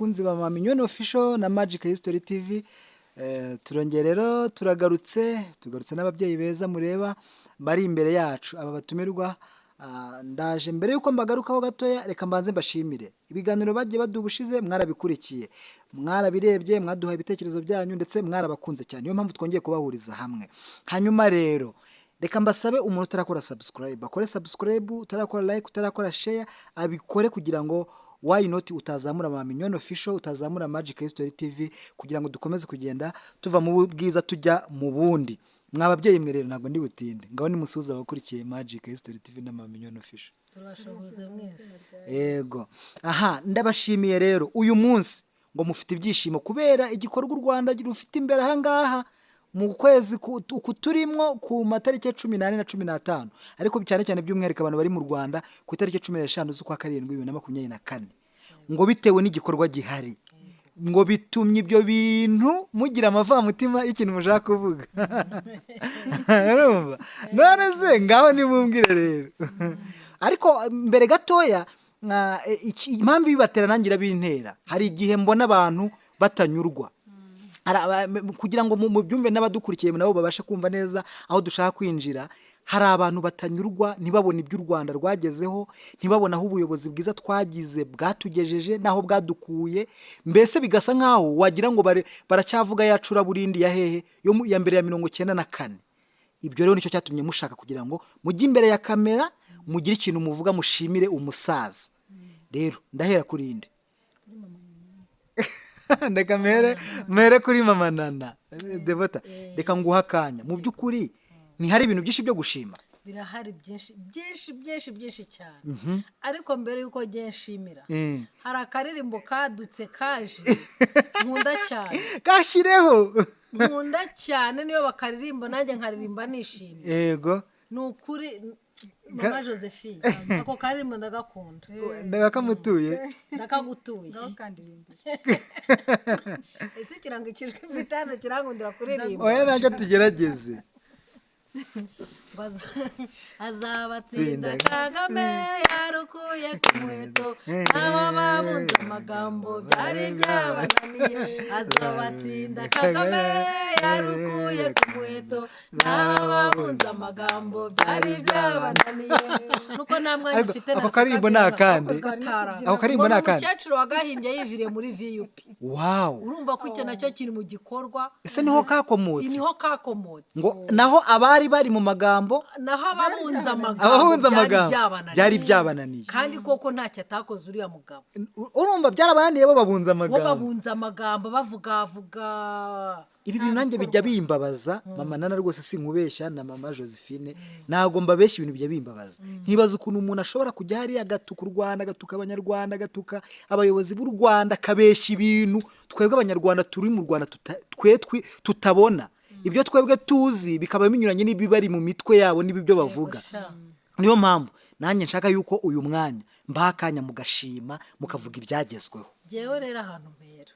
Bakunzi ba Mama Mignonne Official na Magic History TV. Turongeye rero, turagarutse, tugarutse n'ababyeyi beza mureba bari imbere yacu, aba batumirwa. Ndaje mbere yuko mbagarukaho gatoya, reka mbanze mbashimire ibiganiro bagiye baduha ubushize. Mwarabikurikiye, mwarabirebye, mwaduhaye ibitekerezo byanyu, ndetse mwarabakunze cyane. Niyo mpamvu twongeye kubahuriza hamwe. Hanyuma rero reka mbasabe, umuntu utarakora subscribe akore subscribe, utarakora like, utarakora share abikore, kugira ngo why not utazamura Mama Mignonne Official, utazamura Magic History TV, kugira ngo dukomeze kugenda tuva mu bwiza tujya mu bundi. Mwa babyeyi mwe rero, ntabwo ndi butinde. Ngaho nimusuhuze abakurikiye Magic History TV na Mama Mignonne Official. Turabashoboze mwese. Yego, aha ndabashimiye rero. Uyu munsi ngo mufite ibyishimo kubera igikorwa u Rwanda rufite imbere aha ngaha mu kwezi uku turimwo, ku matariki ya 14 na 15, ariko cyane cyane by'umwihariko abantu bari mu Rwanda ku itariki 15 z'ukwa karindwi 2024, ngo bitewe n'igikorwa gihari, ngo bitumye ibyo bintu mugira amavamutima y'ikintu mushaka kuvuga. Urumva none se? Ngaho nimumbwire rero. Ariko mbere gatoya, impamvu ibibatera nanjye irabintera. Hari igihe mbona abantu batanyurwa. Kugira ngo mubyumve n'abadukurikiye nabo babashe kumva neza aho dushaka kwinjira, hari abantu batanyurwa, ntibabone ibyo u Rwanda rwagezeho, ntibabone aho ubuyobozi bwiza twagize bwatugejeje n'aho bwadukuye. Mbese bigasa nk'aho wagira ngo baracyavuga ya curaburindi ya hehe, yo ya mbere ya 94. Ibyo rero nicyo cyatumye mushaka kugira ngo mujye imbere ya kamera, mugire ikintu muvuga, mushimire umusaza. Rero ndahera kuri inde? Reka mere kuri Mama Nana Devota. Reka nguhe akanya. Mu by'ukuri ntihari ibintu byinshi byo gushima? Birahari byinshi, byinshi, byinshi, byinshi cyane. Ariko mbere y'uko ngiye nshimira, hari akaririmbo kadutse kaje nkunda cyane. Kashyireho. Nkunda cyane, niyo bakaririmba nanjye nkaririmba nishimye. Ni ukuri, Mama Josephine, ako karirimbo ndagakunda. Ndakamutuye. Ndakagutuye. Ngaho kandirimbire. Ese ikirango ikijwi mfite hano kirankundira kuririmba? Oya, nacyo tugerageze. Azabatsinda Kagame yarukuye ku muheto, aba babunze amagambo byari byabananiye. Azabatsinda Kagame yarukuye ku muheto, n'aba babunze amagambo byari byabananiye. Nuko nta mwanya Ariko mfite. Ako karirimbo ni akande? Ako karirimbo ni akande? Umukecuru wagahimbye yiviriye muri VUP. Urumva ko icyo nacyo kiri mu gikorwa. Ese niho kakomotse? Niho kakomotse. Ngo naho abari bari mu magambo, naho ababunze amagambo abahunze byari amagambo byabananiye. Byari byabananiye. Kandi koko ntacyo atakoze uriya mugabo. Urumva byarabananiye, bo babunze bo amagambo. Babunze amagambo, bavugavuga. Ibi bintu nanjye bijya bimbabaza, Mama Nana, rwose sinkubeshya, na Mama Josephine, ntabwo mbabeshya. Ibintu bijya bimbabaza, nkibaza ukuntu umuntu ashobora kujya hariya agatuka u Rwanda, agatuka Abanyarwanda, agatuka abayobozi b'u Rwanda, akabeshya ibintu twebwe Abanyarwanda turi mu Rwanda tutabona. Ibyo twebwe tuzi bikaba binyuranye n'ibibari mu mitwe yabo n'ibyo bavuga. Sha. Niyo mpamvu nanjye nshaka yuko uyu mwanya mbaha akanya, mugashima, mukavuga ibyagezweho. Jyewe rero ahantu mpera,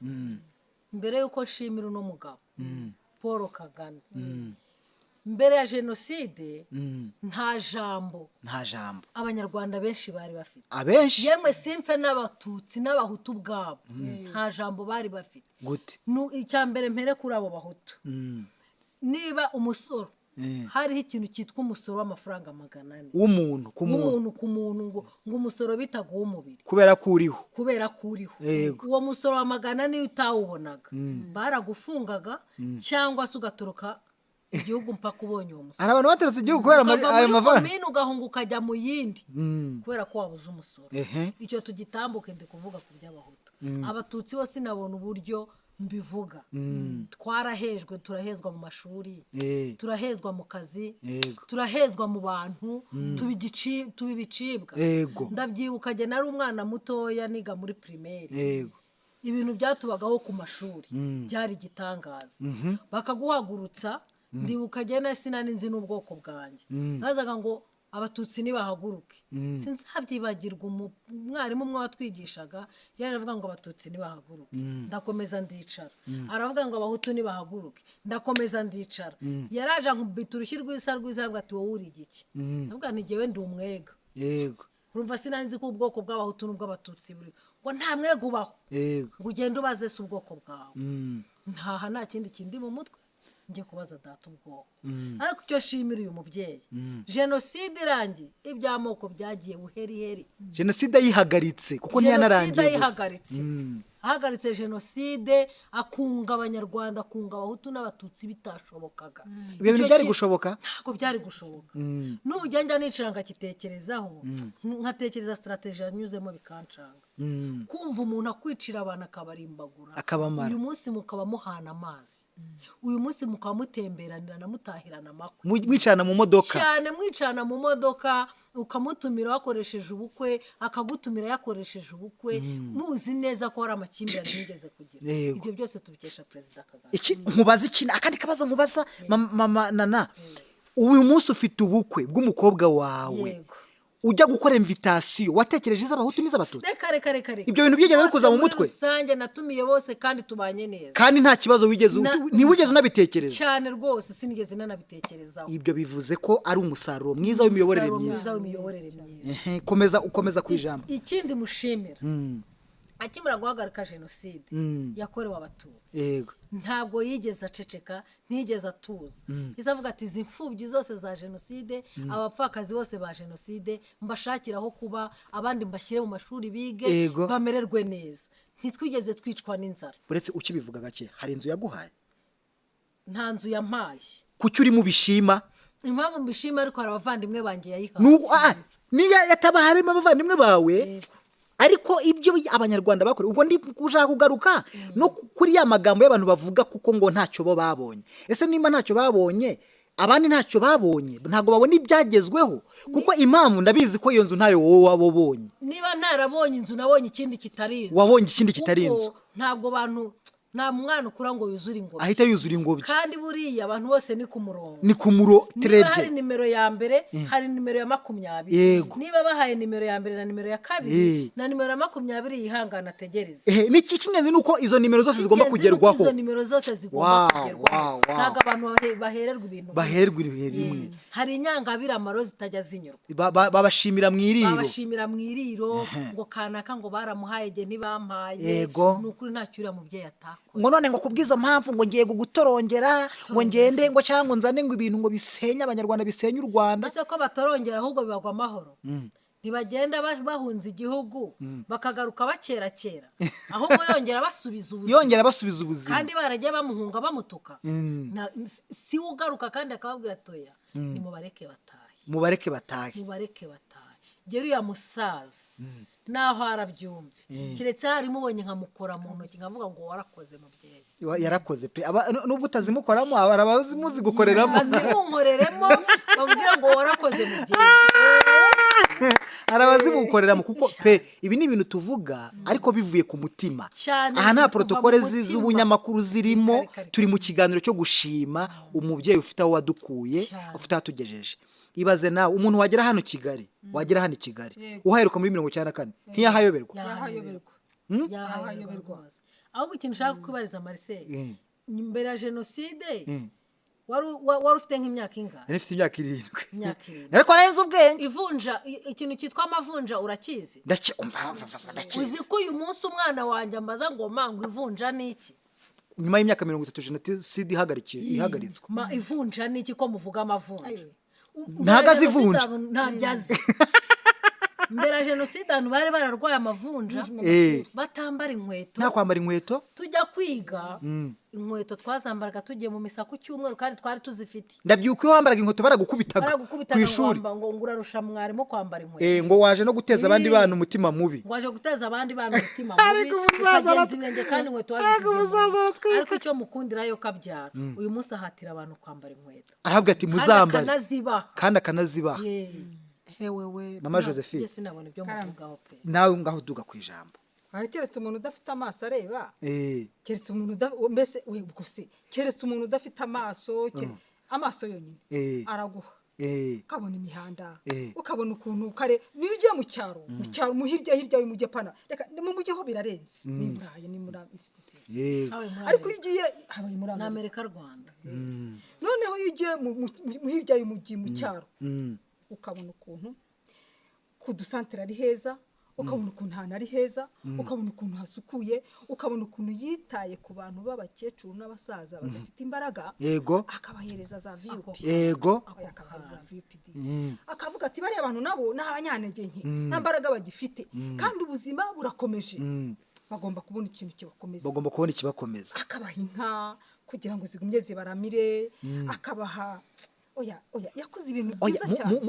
mbere y'uko nshimira uno mugabo Paul Kagame, mbere ya jenoside nta jambo Nta jambo Abanyarwanda benshi bari bafite. Abenshi. Yemwe simfe n'Abatutsi n'Abahutu ubwabo nta jambo bari bafite. Gute? Icya mbere mpere kuri abo Bahutu. Niba umusoro, hariho ikintu cyitwa umusoro w'amafaranga 400. W'umuntu ku muntu. W'umuntu ku muntu, ngo umusoro bitaga uw'umubiri. Kubera ko uriho. Kubera ko uriho. Uwo musoro wa 400 iyo utawubonaga baragufungaga, cyangwa se ugatoroka igihugu mpaka ubonye uwo musoro. Hari abantu baturutse igihugu kubera Ukava ayo muri mafaranga. komine ugahunga ukajya mu yindi kubera ko wabuze umusoro. Icyo tugitambuke, ndi kuvuga ku by'Abahutu. Abatutsi bo sinabona uburyo mbivuga. Twarahejwe, turahezwa mu mashuri, turahezwa mu kazi, turahezwa mu bantu, tuba ibicibwa. Ndabyibuka njye nari umwana mutoya niga muri primaire, ibintu byatubagaho ku mashuri byari igitangaza. Bakaguhagurutsa. Ndibuka njye na sinari nzi n'ubwoko bwanjye. Bazaga ngo Abatutsi nibahaguruke. Sinzabyibagirwa, umwarimu umwe watwigishaga yari aravuga ngo Abatutsi nibahaguruke. Ndakomeza ndicara. Aravuga ngo Abahutu nibahaguruke. Ndakomeza ndicara. Yaraje ankubita urushyi rwisa rwiza, aravuga ati: "Wowe uri igiki?" Ndavuga nti: "Jyewe ndi Umwega." Urumva sinari nzi ko ubwoko bw'Abahutu n'ubw'Abatutsi buri. Ngo nta mwega ubaho, ngo ugende ubaze se ubwoko bwawe. Ntaha nta kindi kindi mu mutwe, njye kubaza data ubwoko. Ariko icyo nshimira uyu mubyeyi, jenoside irangiye iby'amoko byagiye buheriheri. Jenoside yihagaritse kuko ntiyanarangiye gusa. Ahagaritse jenoside, akunga Abanyarwanda, akunga Abahutu n'Abatutsi bitashobokaga. Ibyo bintu byari gushoboka? Ntabwo byari gushoboka. N'ubu njya nicara nkakitekerezaho, nkatekereza strategy yanyuzemo bikancanga. Kumva umuntu akwicira abantu akabarimbagura, uyu munsi mukaba muhana amazi, uyu munsi mukaba mutemberanira na mutahirana amakwe, mwicana mu modoka cyane, mwicana mu modoka, ukamutumira wakoresheje ubukwe, akagutumira yakoresheje ubukwe, muzi neza ko hari amakimbirane mwigeze kugira. Ibyo byose tubikesha Perezida Kagame. Iki nkubaza iki akandi kabazo nkubaza mama Nana, uyu munsi ufite ubukwe bw'umukobwa wawe, ujya gukora invitation watekereje iz'Abahutu n'iz'Abatutsi? Reka reka reka reka, ibyo bintu byigeze bikuza mu mutwe? Rusange natumiye bose kandi tubanye neza, kandi nta kibazo wigeze ntiwigeze unabitekereza? Cyane rwose sinigeze nanabitekerezaho. Ibyo bivuze ko ari umusaruro mwiza w'imiyoborere myiza. Komeza ukomeza ku ijambo. Ikindi mushimira, akimara guhagarika jenoside yakorewe Abatutsi, ntabwo yigeze aceceka, ntiyigeze atuza. Izavuga ati izi mfubyi zose za jenoside, abapfakazi bose ba jenoside mbashakiraho kuba, abandi mbashyire mu mashuri bige bamererwe neza. Ntitwigeze twicwa n'inzara. Uretse ukibivuga gake, hari inzu yaguhaye? Nta nzu yampaye. Kuki uri mu bishima? Impamvu mbishima, ariko hari abavandimwe banjye yayihaye. Niyo yataba harimo abavandimwe bawe, ariko ibyo Abanyarwanda bakora, ubwo ndi kushaka kugaruka no kuri ya magambo y'abantu bavuga kuko ngo ntacyo bo babonye. Ese nimba ntacyo babonye, abandi ntacyo babonye, ntabwo babona ibyagezweho? Kuko impamvu ndabizi ko iyo nzu ntayo wowe wabobonye. Niba ntarabonye inzu, nabonye ikindi kitari inzu. Wabonye ikindi kitari inzu. Ntabwo bantu, nta mwana ukura ngo yuzure ingobyi, ahita yuzura ingobyi. Kandi buriya abantu bose ni ku murongo, ni ku muro terebye. Niba hari nimero ya mbere, hari nimero ya 20. Niba bahaye nimero ya mbere na nimero ya kabiri na nimero ya 20, yihangana ategereze. N'iki cy'ingenzi ni uko izo nimero zose zigomba kugerwaho. Izo nimero zose zigomba kugerwaho. Ntabwo abantu bahererwa ibintu, bahererwa rimwe. Hari inyangabiramaro zitajya zinyurwa. Babashimira mu iriro, babashimira mu iriro ngo kanaka ngo baramuhaye ge ntibampaye. Ni ukuri ntacyo uriya mubyeyi ataka. Ngo none ngo kubwizo mpamvu ngo ngiye gutorongera, ngo ngende ngo cyangwa nzane ngo ibintu ngo bisenye Abanyarwanda, bisenye u Rwanda. Ese ko batorongera ahubwo bibagwa amahoro? Ntibagenda bahunze igihugu bakagaruka bakera kera, ahubwo yongera basubiza ubuzima, yongera basubiza ubuzima. Kandi baragiye bamuhunga bamutuka, si ugaruka kandi akababwira toya, nimubareke batahe, mubareke batahe, mubareke batahe. Gera uya musaza naho arabyumve, keretse harimubonye nkamukora mu ntoki nkavuga ngo warakoze mubyeyi. Yarakoze pe. Nubwo utazimukoramo abazimuzi gukoreramo, azimunkoreremo babwira ngo warakoze mubyeyi. Arabazimukoreramo kuko pe ibi ni ibintu tuvuga ariko bivuye ku mutima. Aha nta protokole z'ubunyamakuru zirimo, turi mu kiganiro cyo gushima umubyeyi ufite aho wadukuye, ufite aho atugejeje. Ibaze nawe umuntu wagera hano Kigali, wagera hano Kigali uhaheruka muri 94 ntiyahayoberwa. Yahayoberwa. Ahubwo ikintu nshaka kwibariza Marcel, mbere ya jenoside wari ufite nk'imyaka ingahe? Nari mfite imyaka 7. Ariko narenze ubwenge. Ivunja, ikintu cyitwa amavunja urakizi? Ndakizi. Uzi ko uyu munsi umwana wanjye ambaza ngo mango ivunja ni iki? Nyuma y'imyaka 30 jenoside ihagaritswe. Ma ivunja ni iki ko muvuga amavunja? Ntago azivunja. Ntabyo. Mbere ya jenoside abantu bari bararwaye amavunja, batambara inkweto. Nta kwambara inkweto. Tujya kwiga inkweto twazambaraga tugiye mu misa ku cyumweru kandi twari tuzifite. Ndabyuka iyo wambaraga inkweto baragukubitaga ku ishuri. Ngo ngurarusha mwarimu kwambara inkweto. Ngo waje no guteza abandi bana umutima mubi. Ngo waje guteza abandi bana umutima mubi. Ariko umusaza kandi inkweto wazisize. Ariko icyo mukundira yo kabyara, uyu munsi ahatira abantu kwambara inkweto. Arahabwa ati muzambare. Kandi akanazibaha. Hewewe mama Josephine, yes nabona ibyo muvugaho pe. Nawe ngaho duga ku ijambo. Keretse umuntu udafite amaso areba, keretse umuntu mbese we gusi, keretse umuntu udafite amaso, amaso yonyine araguha, ukabona imihanda, ukabona ukuntu kare. Niyo ugiye mu cyaro, mu cyaro mu hirya hirya y'umujyi pana, reka mu mujyi ho birarenze, ni Burayi ni muri ariko iyo ugiye habaye muri Amerika Rwanda. Noneho iyo ugiye mu hirya y'umujyi mu cyaro, ukabona ukuntu ku dusantere ari heza, Ukabona ukuntu ahantu ari heza, ukabona ukuntu hasukuye, ukabona ukuntu yitaye ku bantu b'abakecuru n'abasaza badafite imbaraga. Yego. Akabahereza za VUP. Yego. Akabahereza VUPD. Akavuga ati bariya abantu nabo ni abanyantege nke, nta mbaraga bagifite, kandi ubuzima burakomeje. Bagomba kubona ikintu kibakomeza. Bagomba kubona ikibakomeza. Akabaha inka kugira ngo zigumye zibaramire, akabaha oya oya yakoze ibintu byiza cyane.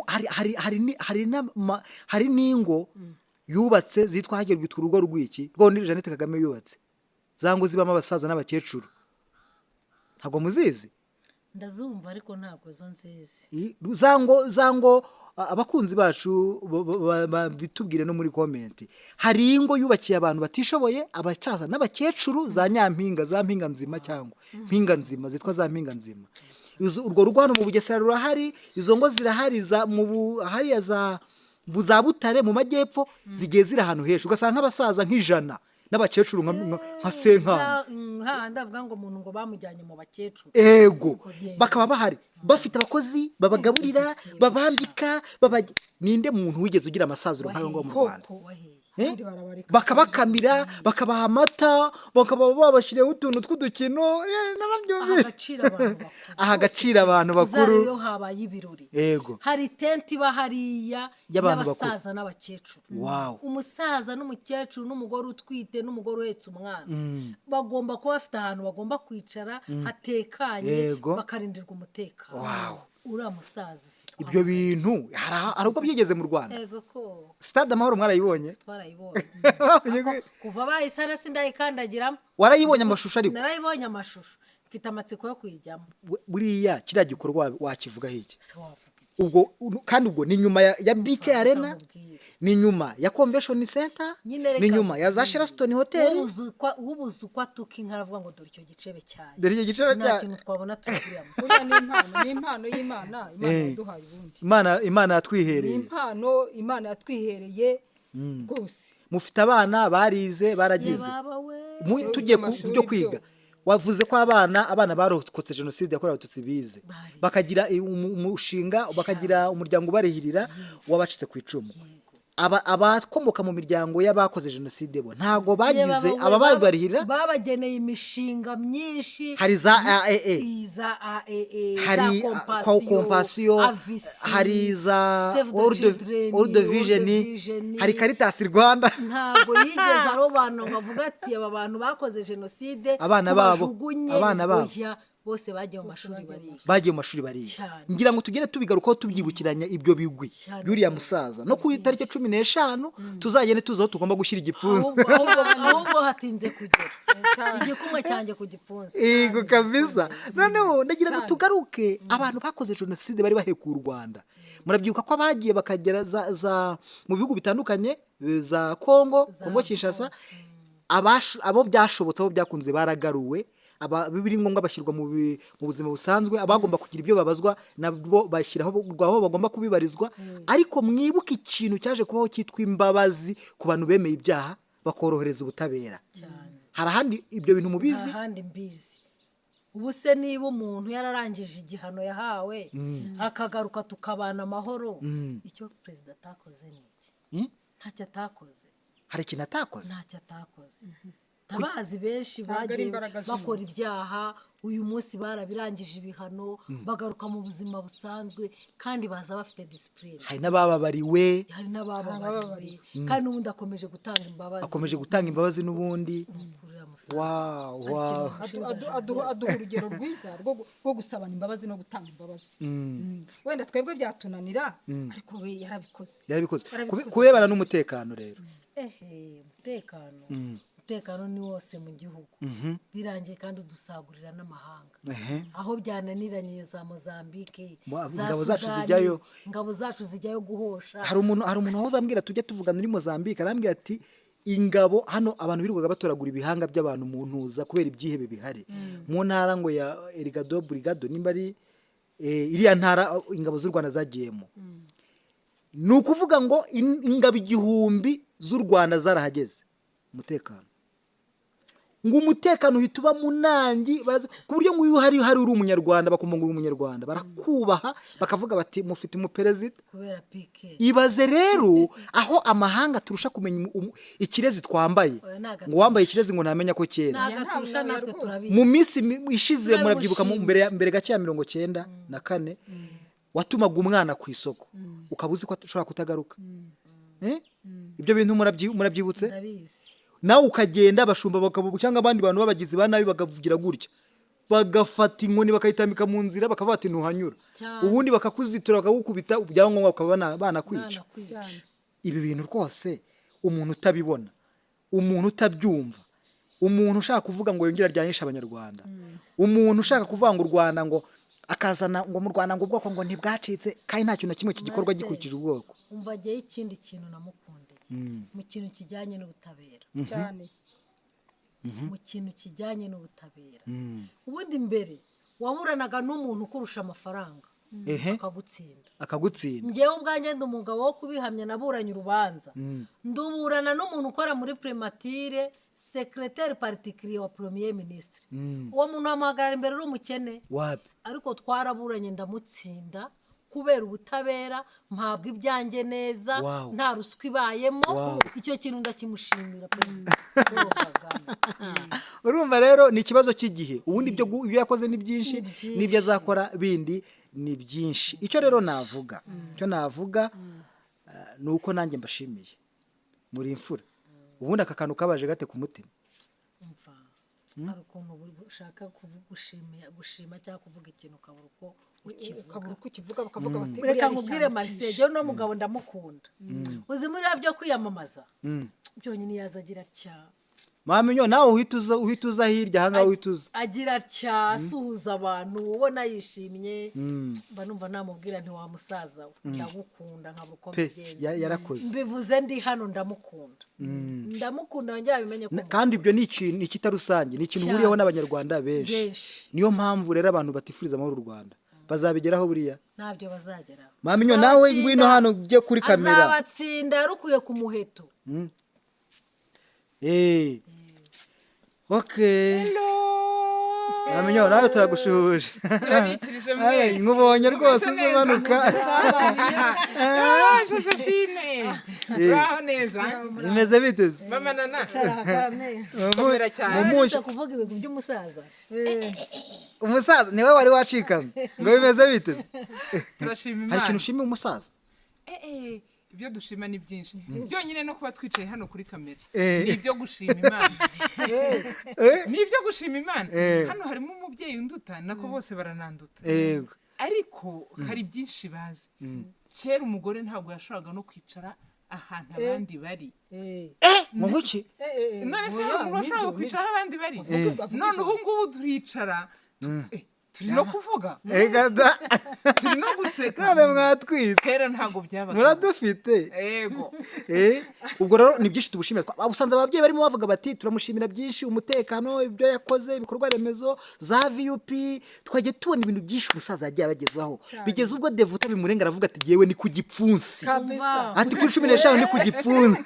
Hari n'ingo yubatse zitwa hagerwa urugo rw'iki rwo ni Jeannette Kagame yubatse zango zibamo abasaza n'abakecuru. Ntabwo muzizi? Ndazumva ariko ntabwo zo nzizi. Zango abakunzi bacu bitubwire no muri comment. Hari ingo yubakiye abantu batishoboye, abasaza n'abakecuru, za nyampinga, za mpinga nzima cyangwa mpinga nzima zitwa za mpinga nzima. Urwo rugo hano mu Bugesera rurahari, izo ngo zirahari za mu hariya za Butare mu majyepfo, zigiye ziri ahantu henshi ugasanga nk'abasaza nk'ijana n'abakecuru nka senkana. Ndavuga ngo umuntu ngo bamujyanye mu bakecuru. Ego, bakaba bahari bafite abakozi babagaburira, babambika, ninde muntu wigeze ugira amasaziro nk'ayo ngo mu Rwanda? Bakabakamira, bakabaha amata, bakaba babashyiriyeho utuntu tw'udukino. Aha agaciro abantu bakuru. Iyo habaye ibirori, yego, hari tente iba hariya y'abasaza n'abakecuru. Wow. Umusaza n'umukecuru n'umugore utwite n'umugore uhetse umwana bagomba kuba bafite ahantu bagomba kwicara hatekanye, bakarindirwa umutekano. Wow. Uriya musaza ibyo bintu hari ubwo byigeze mu Rwanda. Yego ko Stade Amahoro mwarayibonye? Twarayibonye. Kuva bayisana sindayikandagiramo. Warayibonye amashusho ariko? Narayibonye amashusho, mfite amatsiko yo kuyijyamo. Buriya kiriya gikorwa wakivugaho iki? Ubwo kandi ubwo ni nyuma ya BK Arena, ni nyuma ya Convention Center, ni nyuma ya za Sheraton Hotel. Ubuze uko atuka inka aravuga ngo dore icyo gicebe cyane. Dore icyo gicebe cyane. Nta kintu twabona turi musaza. Ni impano, ni impano y'Imana, Imana yaduhaye ubundi. Imana yatwihereye. Ni impano Imana yatwihereye rwose. Mufite abana barize baragize. Tugiye kubyo kwiga. Wavuze ko abana barokotse jenoside yakorewe Abatutsi bize, bakagira umushinga, bakagira umuryango ubarihirira wabacitse ku icumu. Abakomoka mu miryango y'abakoze jenoside bo ntago bagize ababarihirira, babageneye imishinga myinshi. Hari za AAA, za AAA, hari Compassion, hari za World Vision, hari Caritas Rwanda. Ntabwo yigeze arobanura ngo avuga ati aba bantu bakoze jenoside abana babo bose bagiye mu mashuri bariga. Bagiye mu mashuri bariga. Ngira ngo tugende tubigarukaho tubyibukiranya ibyo bigwi by'uriya musaza. No ku itariki 15 tuzagende tuzi aho tugomba gushyira igipfunsi. Ahubwo hatinze kugera igikumwe cyanjye ku gipfunsi. Yego kabisa. Noneho ndagira ngo tugaruke abantu bakoze jenoside bari bahekuye u Rwanda. Murabyibuka ko abagiye bakagera za mu bihugu bitandukanye za Kongo, Kongo Kinshasa, abo byashobotse, abo byakunze baragaruwe. Bibiri ngombwa bashyirwa mu buzima busanzwe, abagomba kugira ibyo babazwa nabo bashyiraho aho bagomba kubibarizwa. Ariko mwibuke ikintu cyaje kubaho cyitwa imbabazi ku bantu bemeye ibyaha bakorohereza ubutabera. Hari ahandi ibyo bintu mubizi? Ahandi mbizi. Ubu se niba umuntu yararangije igihano yahawe akagaruka tukabana amahoro, icyo perezida atakoze ni iki? Ntacyo atakoze. Hari ikintu atakoze? Ntacyo atakoze. Tabazi benshi bagiye bakora ibyaha, uyu munsi barabirangije ibihano, bagaruka mu buzima busanzwe kandi baza bafite discipline. Hari n'abababariwe, kandi n'ubundi akomeje gutanga imbabazi. Akomeje gutanga imbabazi n'ubundi. Wow, wow. Aduha urugero rwiza rwo gusabana imbabazi no gutanga imbabazi. Wenda twebwe byatunanira, ariko we yarabikoze. Yarabikoze. Kurebana n'umutekano rero. Umutekano. Umutekano ni wose mu gihugu. Birangiye kandi udusagurira n'amahanga. Aho byananiranye za Mozambique, ingabo zacu zijyayo, ingabo zacu zijyayo guhosha. Hari umuntu wahoze ambwira tujye tuvugana muri Mozambique, arambwira ati ingabo hano abantu birirwaga batoragura ibihanga by'abantu mu ntuza kubera ibyihebe bihari. Mu ntara ngo ya Erigado Brigado nimba ari iriya ntara ingabo z'u Rwanda zagiyemo. Ni ukuvuga ngo ingabo 1000 z'u Rwanda zarahageze. Umutekano. Ngo umutekano uhita uba munangi, ku buryo ngo iyo hari uri umunyarwanda bakumva ngo uri umunyarwanda, barakubaha bakavuga bati mufite umuperezida. Kubera PK. Ibaze rero aho amahanga turusha kumenya ikirezi twambaye, ngo wambaye ikirezi ngo ntamenya ko kera. Mu minsi ishize murabyibuka mbere gake ya 94 watumaga umwana ku isoko ukaba uzi ko ashobora kutagaruka. Ibyo bintu murabyibutse? Nawe ukagenda abashumba bakavuga cyangwa abandi bantu babagizi ba nabi bakavugira gutya, bagafata inkoni bakayitambika mu nzira bakavuga ati ntuhanyura, ubundi bakakuzitura bakagukubita, ibyangombwa bakaba banakwica. Ibi bintu rwose umuntu utabibona, umuntu utabyumva, umuntu ushaka kuvuga ngo yongera aryanisha abanyarwanda, umuntu ushaka kuvuga ngo u Rwanda ngo akazana ngo mu Rwanda ngo ubwoko ngo ntibwacitse, kandi nta kintu na kimwe kigikorwa gikurikije ubwoko. Umva agiye ikindi kintu namukundiye mu kintu kijyanye n'ubutabera cyane, mu kintu kijyanye n'ubutabera. Ubundi mbere waburanaga n'umuntu ukurusha amafaranga akagutsinda. Njyewe ubwanjye ndi umugabo wo kubihamya, naburanye urubanza nduburana n'umuntu ukora muri primature, secrétaire particulier wa premier ministre. Uwo muntu amuhagarara imbere uri umukene, ariko twaraburanye ndamutsinda kubera ubutabera, mpabwa ibyanjye neza, nta ruswa ibayemo. Icyo kintu ndakimushimira perezida Paul Kagame. Urumva rero ni ikibazo cy'igihe. Ubundi ibyo yakoze ni byinshi, n'ibyo azakora bindi ni byinshi. Icyo rero navuga, icyo navuga ni uko nanjye mbashimiye, muri imfura. Ubundi aka kantu kabaje gate ku mutima. Umva hari ukuntu ushaka gushima cyangwa kuvuga ikintu ukabura uko ukivuga, bakavuga bati reka nkubwire Marcel, jyewe no mugabo ndamukunda. Uzi muri byo kwiyamamaza byonyine yaza agira atya, Mamenyo nawe uhita uza hirya aha ngaha, uhita uza agira atya, asuhuza abantu ubona yishimye. Mba numva namubwira nti wa musaza we ndagukunda nkabura uko mbigenza. Yarakoze. Mbivuze ndi hano, ndamukunda, ndamukunda yongera abimenye ko. Kandi ibyo ni ikintu ikitarusange, ni ikintu uhuriyeho n'abanyarwanda benshi. Niyo mpamvu rero abantu batifuriza amahoro u Rwanda bazabigeraho buriya ntabyo bazageraho. Mamenyo nawe ngwino hano ujye kuri kamera. Azabatsinda yarukuye ku muheto. Okay. Hello. Mamenyo nawe turagushuje. Turabikirije mwese. Nkubonye rwose uzabanuka. Josephine. Uraho neza. Bimeze biteze. Mama Nana. Komera cyane. Mumuje kuvuga ibintu by'umusaza. Umusaza niwe wari wacikamye. Ngo bimeze biteze. Turashima Imana. Hari ikintu ushimira umusaza? Ibyo dushima ni byinshi. Byonyine no kuba twicaye hano kuri kamera ni ibyo gushima Imana. Ni ibyo gushima Imana. Hano harimo umubyeyi unduta, nako bose barananduta. Ariko hari byinshi bazi. Kera umugore ntabwo yashoboraga no kwicara ahantu abandi bari. Mu kuki? None se hari umuntu washoboraga kwicara aho abandi bari? None ubu ngubu turicara, turi no kuvuga, turi no guseka, none mwatwise. Kera ntabwo byabaga, muradufite. Yego. Ubwo rero ni byinshi tubushimira. Usanze ababyeyi barimo bavuga bati turamushimira byinshi, umutekano, ibyo yakoze, ibikorwa remezo za VUP, twagiye tubona ibintu byinshi umusaza yagiye abagezaho. Bigeze ubwo Devuta bimurenga aravuga ati yewe ni ku gipfunsi, ati kuri 15 ni ku gipfunsi.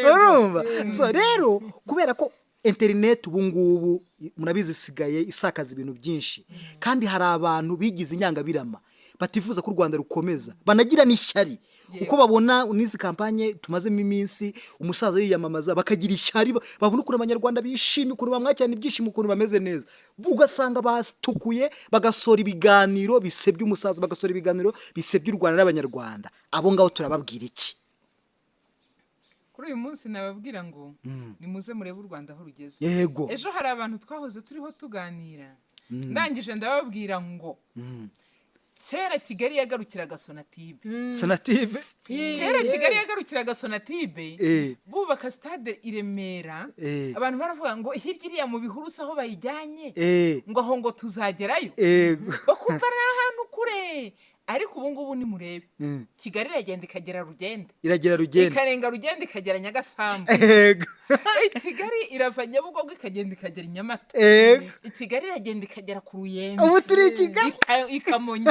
Urumva? So rero kubera ko internet ubu ngubu murabizi isigaye isakaza ibintu byinshi, kandi hari abantu bigize inyangabirama batifuza ko u Rwanda rukomeza, banagira n'ishyari uko babona n'izi kampanye tumazemo iminsi umusaza yiyamamaza, bakagira ishyari, babona ukuntu abanyarwanda bishimye, ukuntu bamwakirana ibyishimo, ukuntu bameze neza, ugasanga batukuye bagasora ibiganiro bisebya umusaza, bagasora ibiganiro bisebya u Rwanda n'abanyarwanda. Abo ngabo turababwira iki? Kuri uyu munsi nababwira ngo nimuze murebe u Rwanda aho rugeze. Yego. Ejo hari abantu twahoze turiho tuganira, ndangije ndababwira ngo kera Kigali yagarukiraga Sonatibe. Sonatibe? Kera Kigali yagarukiraga Sonatibe, bubaka stade i Remera, abantu baravuga ngo hirya iriya mu bihuru aho bayijyanye, ngo aho ngo tuzagerayo. Bakumva ari ahantu kure. Ariko ubu ngubu nimurebe, Kigali iragenda ikagera Rugende, iragera Rugende, ikarenga Rugende ikagera Nyagasambu. Kigali irava Nyabugogo ikagenda ikagera Nyamata. Kigali iragenda ikagera ku Ruyenzi. Ubu turi i Kigali Ikamonyi.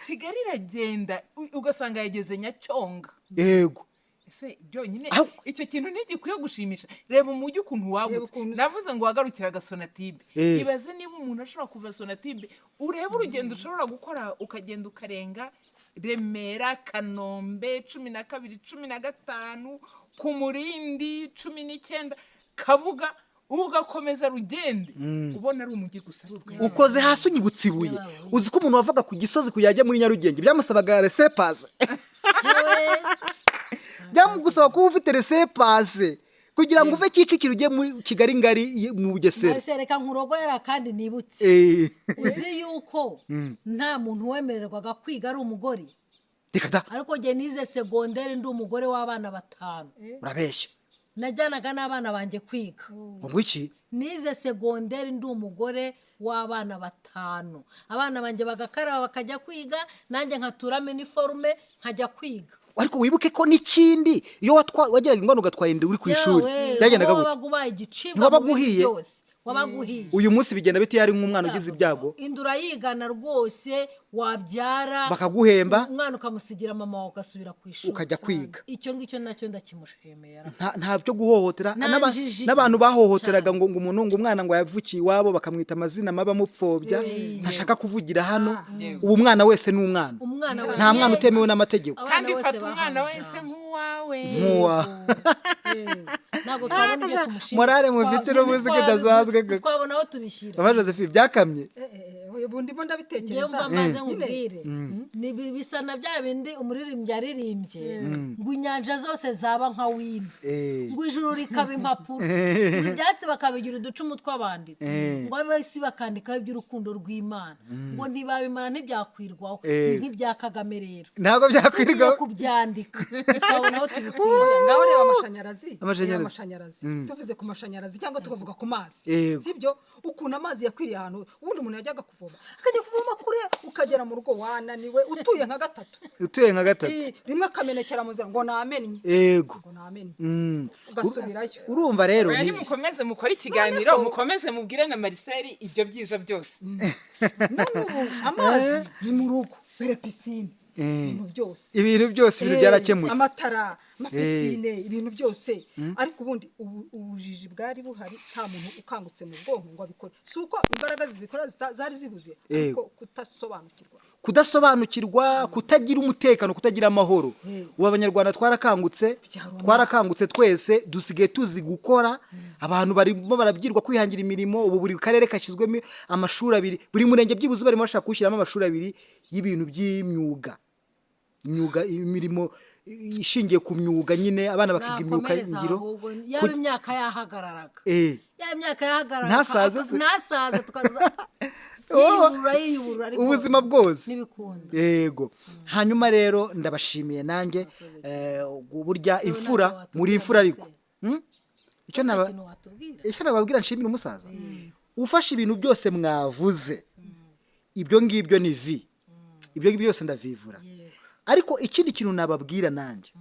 Kigali iragenda ugasanga yageze Nyacyonga. Yego. Ese byonyine icyo kintu ntigikwiye gushimisha? Reba umujyi ukuntu wagutse, navuze ngo wagarukiraga Sonatibe. Ibaze niba umuntu ashobora kuva Sonatibe, urebe urugendo ushobora gukora ukagenda ukarenga Remera, Kanombe, 12, 15, ku Murindi 19, Kabuga, ugakomeza rugende ubona ari umujyi gusa. Ukoze hasi unyibutse ibuye. Uzi ko umuntu wavaga ku Gisozi kujya muri Nyarugenge byamusabaga resepaze, byamugusaba kuba ufite resepaze kugira ngo uve Kicukiro ujye muri Kigali ngari mu Bugesera. Reka nkurogoyera kandi nibutse, uzi yuko nta muntu wemererwaga kwiga ari umugore? Ariko njye nize segonderi ndi umugore w'abana 5. Urabeshya. Najyanaga n'abana banjye kwiga. Ngo iki? Nize segonderi ndi umugore w'abana 5. Abana banjye bagakaraba bakajya kwiga, nanjye nkaturamo iniforume nkajya kwiga. Ariko wibuke ko n'ikindi, iyo wageraga ingwano ugatwara inda uri ku ishuri, byagendaga gute? Wabaguhiye. Uyu munsi bigenda bite iyo ari nk'umwana ugize ibyago? Inda urayigana rwose, wabyara bakaguhemba, umwana ukamusigira mama wawe ugasubira ku ishuri ukajya kwiga. Icyo ngicyo nacyo ndakimushemera. Nta byo guhohotera n'abantu bahohoteraga ngo umuntu ngo umwana ngo yavukiye iwabo bakamwita amazina mabi amupfobya, ntashaka kuvugira hano. Ubu umwana wese ni umwana, nta mwana utemewe n'amategeko. Kandi fata umwana wese nk'uwawe. Ntabwo twabona ibyo tumushimira. Morale mufite n'ubuzi ko idasanzwe. Twabona aho tubishyira. Mama Josephine byakamye. Ubu ndimo ndabitekereza. Njyewe mbanze nkubwire. Ni bisa na bya bindi umuririmbyi yaririmbye ngo inyanja zose zaba nka wino, ngo ijuru rikaba impapuro, ngo ibyatsi bakabigira uducumu tw'abanditsi, ngo ab'isi bakandikaho iby'urukundo rw'Imana, ngo ntibabimara ntibyakwirwaho. Ni nk'ibya Kagame rero. Ntabwo byakwirwaho. Kubyandika tukabona aho tubikwiza. Ngaho reba amashanyarazi. Amashanyarazi. Tuvuze ku mashanyarazi cyangwa tukavuga ku mazi. Sibyo? Ukuntu amazi yakwiriye ahantu ubundi umuntu yajyaga kuvoma akajya kuvoma kure, ukagera mu rugo wananiwe, utuye nka gatatu. Utuye nka gatatu. Rimwe akamenekera mu nzira ngo namenye. Yego. Ngo namenye. Ugasubirayo. Urumva rero ni mukomeze mukore ikiganiro, mukomeze mubwire na Marcel ibyo byiza byose. None ubu amazi ni mu rugo, dore piscine. Ibintu byose. Ibintu byose ibintu byarakemutse. Amatara, amapisine, ibintu byose. Ariko ubundi ubujiji bwari buhari, nta muntu ukangutse mu bwonko ngo abikore. Si uko imbaraga zibikora zari zibuze, ariko kutasobanukirwa. Kudasobanukirwa, kutagira umutekano, kutagira amahoro. Ubu Abanyarwanda twarakangutse, twarakangutse twese, dusigaye tuzi gukora. Abantu barimo barabyirwa kwihangira imirimo. Ubu buri karere kashyizwemo amashuri 2, buri murenge byibuze barimo bashaka gushyiramo amashuri 2 y'ibintu by'imyuga. Imyuga, imirimo ishingiye ku myuga nyine, abana bakiga imyuga ngiro. Yaba imyaka yahagararaga. Yaba imyaka yahagararaga. Ntasaze. Ntasaze tukaza. Yiyubura ubuzima bwose. Nibikunda. Yego. Hanyuma rero ndabashimiye nanjye burya imfura muri imfura ariko. Icyo nababwira nshimira umusaza. Ufashe ibintu byose mwavuze. Ibyo ngibyo ni vi. Ibyo ngibyo byose ndavivura. Ariko ikindi kintu nababwira nanjye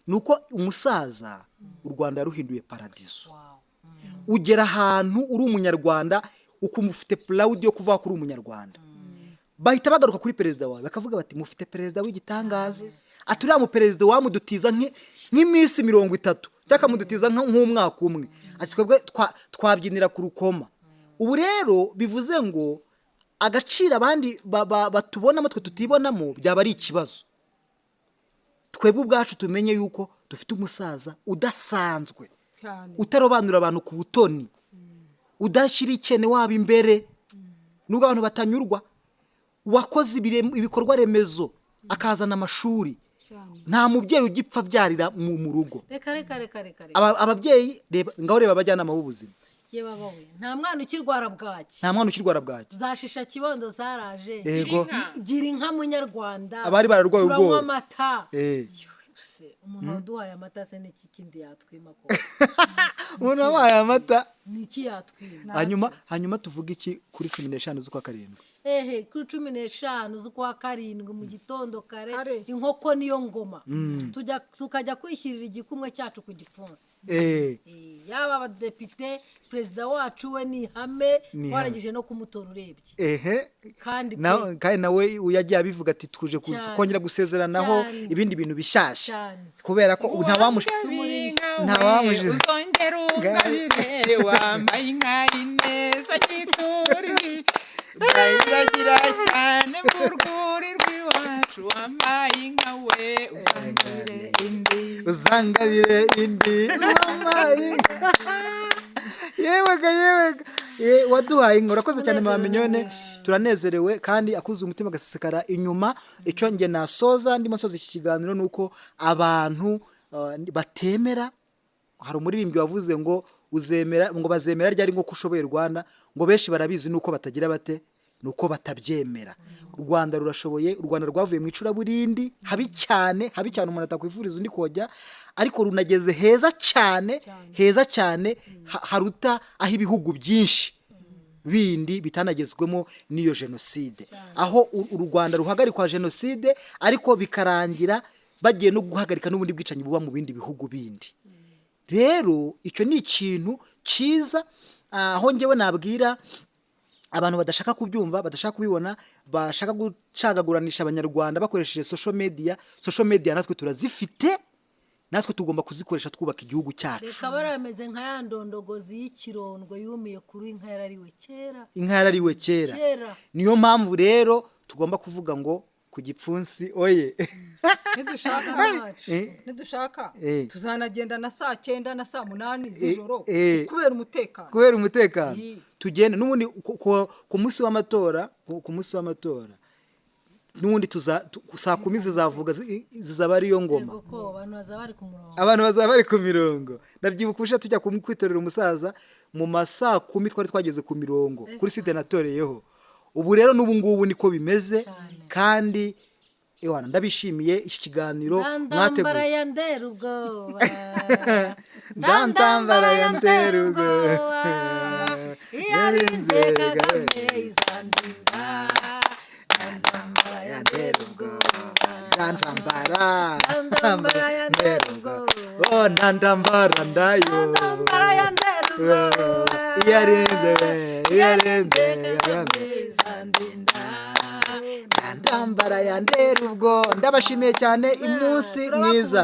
nuko umusaza u Rwanda ruhinduye paradiso. Ugera ahantu uri umunyarwanda ukumva ufite proud yo kuvuga kuri umunyarwanda. Bahita bagaruka kuri perezida wawe bakavuga bati mufite perezida w'igitangaza. Ati uriya mu perezida wamudutiza nk'iminsi 30 cyangwa mudutiza nk'umwaka umwe. Ati twebwe twabyinira ku rukoma. Ubu rero bivuze ngo agaciro abandi batubonamo twe tutibonamo byaba ari ikibazo. Twebwe ubwacu tumenye yuko dufite umusaza udasanzwe, utarobanura abantu ku butoni, udashyira ikene waba imbere, nubwo abantu batanyurwa, wakoze ibikorwa remezo akazana amashuri. Nta mubyeyi ugipfa abyarira mu rugo. Reka reka reka reka. Ababyeyi ngaho reba abajyanama b'ubuzima. Nta mwana ukirwara bwaki. Nta mwana ukirwara bwaki. Za shisha kibondo zaraje. Yego. Gira inka munyarwanda. Abari bararwaye ubwoba. Turanywa amata. Umuntu waduhaye amata se n'iki kindi yatwima ko. Umuntu wabaye amata. Ni iki yatwima? Hanyuma tuvuga iki kuri 15 z'ukwa karindwi? Ehe, kuri 15 z'ukwa karindwi mu gitondo kare, inkoko niyo ngoma, tukajya kwishyirira igikumwe cyacu ku gipfunsi. Yaba abadepite, perezida wacu we ni ihame, warangije no kumutora urebye. Kandi nawe yagiye abivuga ati tuje kongera gusezeranaho ibindi bintu bishyashya, kubera ko ntawamushe uzongera ungabire wambaye inka ineza kituri ndayiragira cyane mu rwuri rw'iwacu, wambaye inka we uzangabire indi, uzangabire indi, wambaye inka. Yewega yewega, waduhaye inka, urakoze cyane mama Mignone, turanezerewe kandi akuze umutima agasesekara inyuma. Icyo nge nasoza ndimo nsoza iki kiganiro nuko abantu batemera. Hari umuririmbyi wavuze ngo uzemera, ngo bazemera ryari ngo kushoboye Rwanda, ngo benshi barabizi nuko batagira bate, nuko batabyemera. U Rwanda rurashoboye, u Rwanda rwavuye mu icuraburindi habi cyane, habi cyane umuntu atakwifuriza undi kojya, ariko runageze heza cyane, heza cyane haruta aho ibihugu byinshi bindi bitanagezwemo n'iyo jenoside, aho u Rwanda ruhagarikwa jenoside ariko bikarangira bagiye no guhagarika n'ubundi bwicanyi buba mu bindi bihugu bindi. Rero icyo ni ikintu cyiza, aho ngewe nabwira abantu badashaka kubyumva, badashaka kubibona, bashaka gucagaguranisha abanyarwanda bakoresheje social media. Social media natwe turazifite, natwe tugomba kuzikoresha twubaka igihugu cyacu. Reka barameze nka ya ndondogozi y'ikirondwe yumiye kuri inka yarariwe kera, inka yarariwe kera. Niyo mpamvu rero tugomba kuvuga ngo ku gipfunsi oye. Nidushaka tuzanagenda na saa 9 na saa 8 z'ijoro kubera umutekano, kubera umutekano tugende. N'ubundi ku munsi w'amatora, ku munsi w'amatora n'ubundi saa 10 zizavuga, zizaba ari yo ngoma, abantu bazaba bari ku mirongo. Ndabyibuka ubusha tujya kwitorera umusaza mu masaa 10 twari twageze ku mirongo kuri site natoreyeho. Ubu rero n'ubu ngubu niko bimeze, kandi ewana ndabishimiye iki kiganiro mwateguye. Yandera ubwoba, ndantambara yandera ubwoba, yarinze Kagame izandinda, ndantambara yandera ubwoba, ndantambara yandera ubwoba, oh ndantambara ndayo, ndantambara yandera ubwoba, yarinze yarinze Kagame izandinda, ndantambara yandera ubwo. Ndabashimiye cyane, umunsi mwiza.